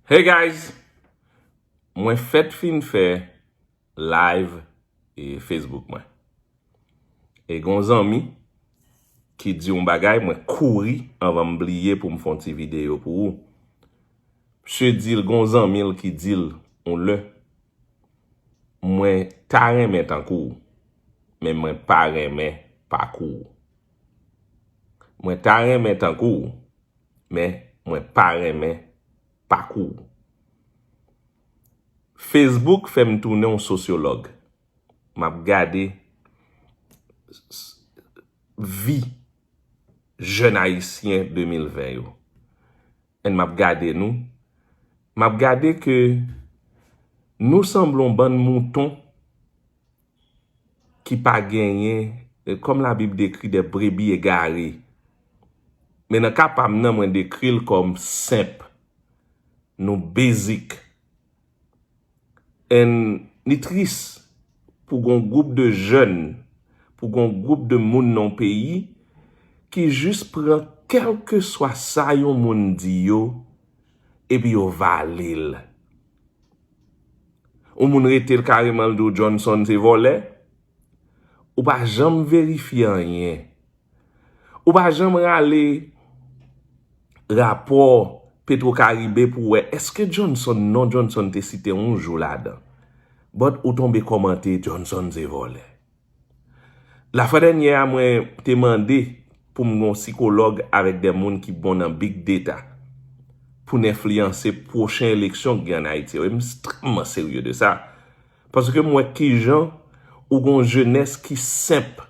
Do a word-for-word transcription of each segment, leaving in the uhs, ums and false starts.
Hey guys! Mwen fèt fin fè live e Facebook mwen. E gon zanmi ki di yon bagay, mwen kouri anvan m bliye pou m fè yon ti videyo pou ou. Msye di l gon zanmi l ki di l yon lè, mwen ta renmen tankou w, men mwen pa renmen pakou w. Mwen ta renmen tankou w, men mwen pa renmen pakou w. Facebook fè m tounen yon sosyològ. M ap gade vi jèn ayisyen de mil ven yo. And m ap gade nou. M ap gade ke nou sanble yon bann mouton ki pa genyen, eh, kòm Labib dekri, de brebi egare. Men nan ka pa m nan, mwen dekri l kòm senp. Nou basic. And li tris pou gon gwoup de jèn, pou gon gwoup de moun nan yon peyi ki jis pran kèlkeswa sa yon moun di yo, epi yo vale l. Yon moun rete l kareman, l di w Johnson se vòlè. Ou pa janm verifye anyen. Ou pa janm rale rapò Petro Caribe pou wè èske Johnson, non Johnson te site yon jou ladan. But ou tonbe kòmante Johnson se vòlè. Lafwa dènyè a, mwen te mande pou m gen yon sikològ avèk de moun ki bon nan big data pou n enfliyanse pwochen eleksyon k gen ann Ayiti yo. E m ekstrèmman serye de sa. Paske m wè kijan ou gon jenès ki senp,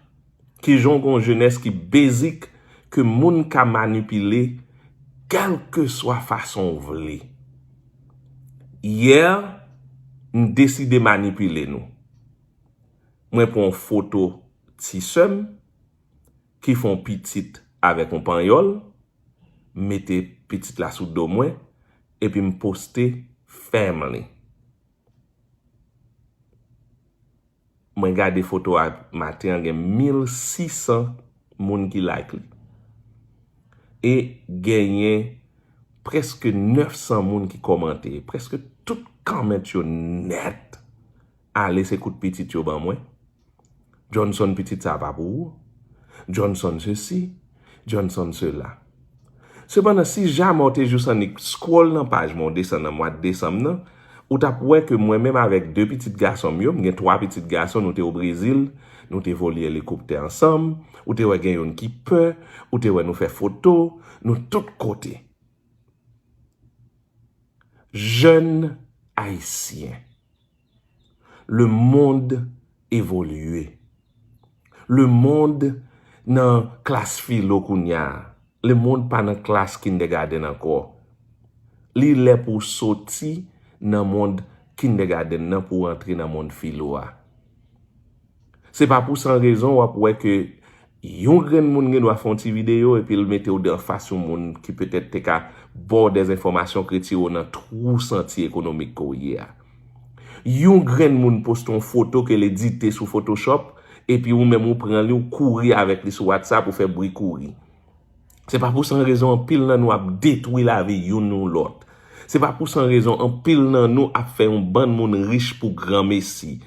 kijan ou gon jenès ki basic, ke moun ka manipile kèlkeswa fason w vle. Yè, m deside manipile nou. Mwen pran yon foto ti sè m ki fè yon pitit avèk yon panyòl, m mete pitit la sou do mwen, epi m poste family. Mwen gade foto a maten an, gen mil sis san moun ki like li. E genyen prèske nèf san moun ki kòmante. Prèske tout comment yo nèt ale se kout pitit yo ban mwen. Johnson, pitit sa pa pou ou. Johnson sesi, Johnson sela. Sepandan, si jamè w te jis annik scroll nan paj mwen, w desann nan mwa desanm nan, ou t ap wè ke mwen menm avèk de pitit gason m yo, m gen twa pitit gason, nou te o Brezil, nou te vole elikoptè ansanm, ou te wè gen youn ki pè, ou te wè nou fè foto, nou tout kote. Jèn ayisyen. Le monde évolue. Le monde nan klas filo kounye a. Le monde pa nan klas kindergarten ankò. Li lè pou w soti nan mond kindergarten nan pou w antre nan mond filo a. Se pa pou san rezon w ap wè ke yon grenn moun gen dwa fè yon ti videyo epi l mete w anfas yon moun ki petèt te ka ba w dèzenfòmasyon k retire w nan twou santi ekonomik ke w ye a. Yon grenn moun poste yon foto ke l edite sou Photoshop, epi ou menm ou pran li, ou kouri avèk li sou WhatsApp, ou fè bri kouri. Se pa pou san rezon anpil nan nou ap detwi lavi youn ou lòt. Se pa pou san rezon anpil nan nou ap fè yon bann moun rich pou granmesi.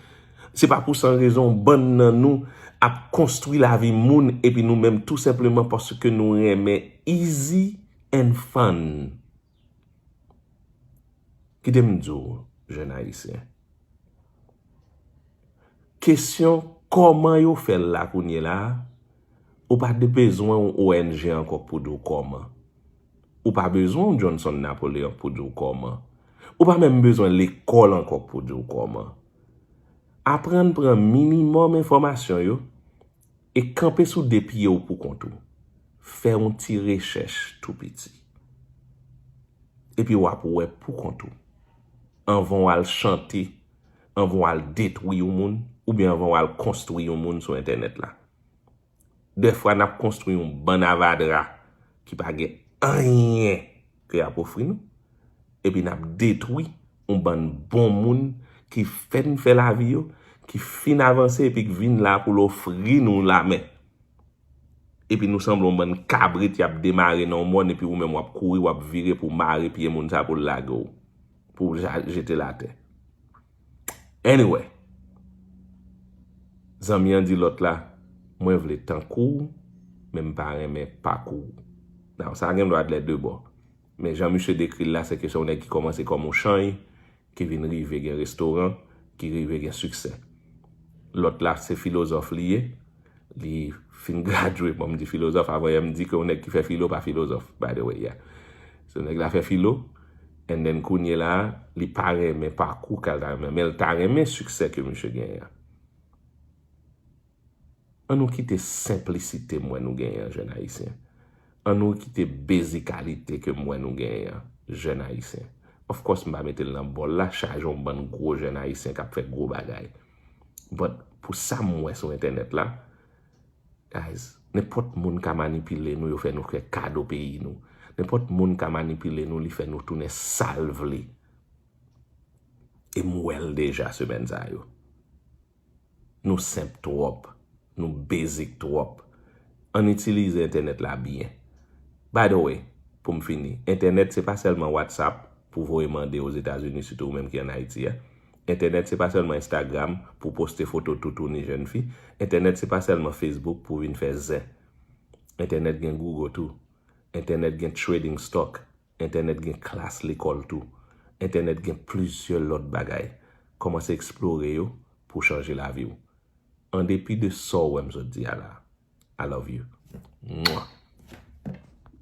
Se pa pou san rezon yon bann nan nou ap konstwi lavi moun epi nou menm tou senpleman paske nou renmen easy and fun. Kite m di w, jèn ayisyen. Kesyon kòman yo fè l la kounye la a, ou pa de bezwen yon O N G ankò k pou di w kòman. Ou pa bezwen yon Johnson Napoléon k pou di w kòman. Ou pa menm bezwen lekòl ankò k pou di w kòman. Aprann pran minimòm enfòmasyon yo e kanpe sou de pye w pou kont ou. Fè yon ti rechèch tou piti. Epi w ap wè pou kont ou. Anvan w al chante, anvan w al detwi yon moun, oubyen anvan w al konstwi yon moun sou entènèt la. Dèfwa n ap konstwi yon bann avadra ki pa gen anyen ke y ap ofri nou, epi n ap detwi yon bann bon moun ki fèk fè lavi yo, ki fin avanse epi k vin la pou l ofri nou lamen. Epi nou sanble yon bann kabrit y ap demare nan yon mòn, epi ou menm w ap kouri, w ap vire pou w mare pye moun sa pou l lage w. pou w ja- jete l atè. Anyway, zanmi an di lòt la, mwen vle tankou w, men m pa renmen pakou w. Now, sa gen dwa de lè de bò. Men jan misye dekri l la, se ke se yon nèg ki kòmanse kòm yon chanj, ki vin rive gen restoran, ki rive gen siksè. Lòt la, se filozòf li ye. Li fin gradye, bon, m di filozòf, avan yè m di ke yon nèg ki fè filo pa filozòf, by the way, yeah. So, nèg la fè filo, and then kounye la, li pa renmen pakou ke l ta renmen, men l ta renmen siksè ke misye genyen an. An nou kite senplisite m wè nou genyen an, jèn ayisyen. An nou kite bezikalite ke m wè nou genyen an, jèn ayisyen. Of course, m pa mete l nan bòl la, chaje yon bann gwo jèn ayisyen k ap fè gwo bagay. But pou sa m wè sou entènèt la, guys, nenpòt moun ka manipile nou, yo fè nou fè kado peyi nou. Nenpòt moun ka manipile nou, li fè nou tounen sa l vle. E m wè l deja semèn sa yo. Nou senp twòp. Nou basic twòp. Ann itilize entènèt la byen. By the way, pou m fini, entènèt se pa sèlman WhatsApp pou voye mande Ozetazini, sitou ou menm ki ann Ayiti a. Entènèt se pa sèlman Instagram pou poste foto toutouni jèn fi. Entènèt se pa sèlman Facebook pou vin fè zen. Entènèt gen Google tou. Entènèt gen trading stock. Entènèt gen klas lekòl tou. Entènèt gen plizyè lòt bagay. Kòmanse eksplore yo pou w chanje lavi w. An depi de sa w wè m sot di a la, I love you. Mwah.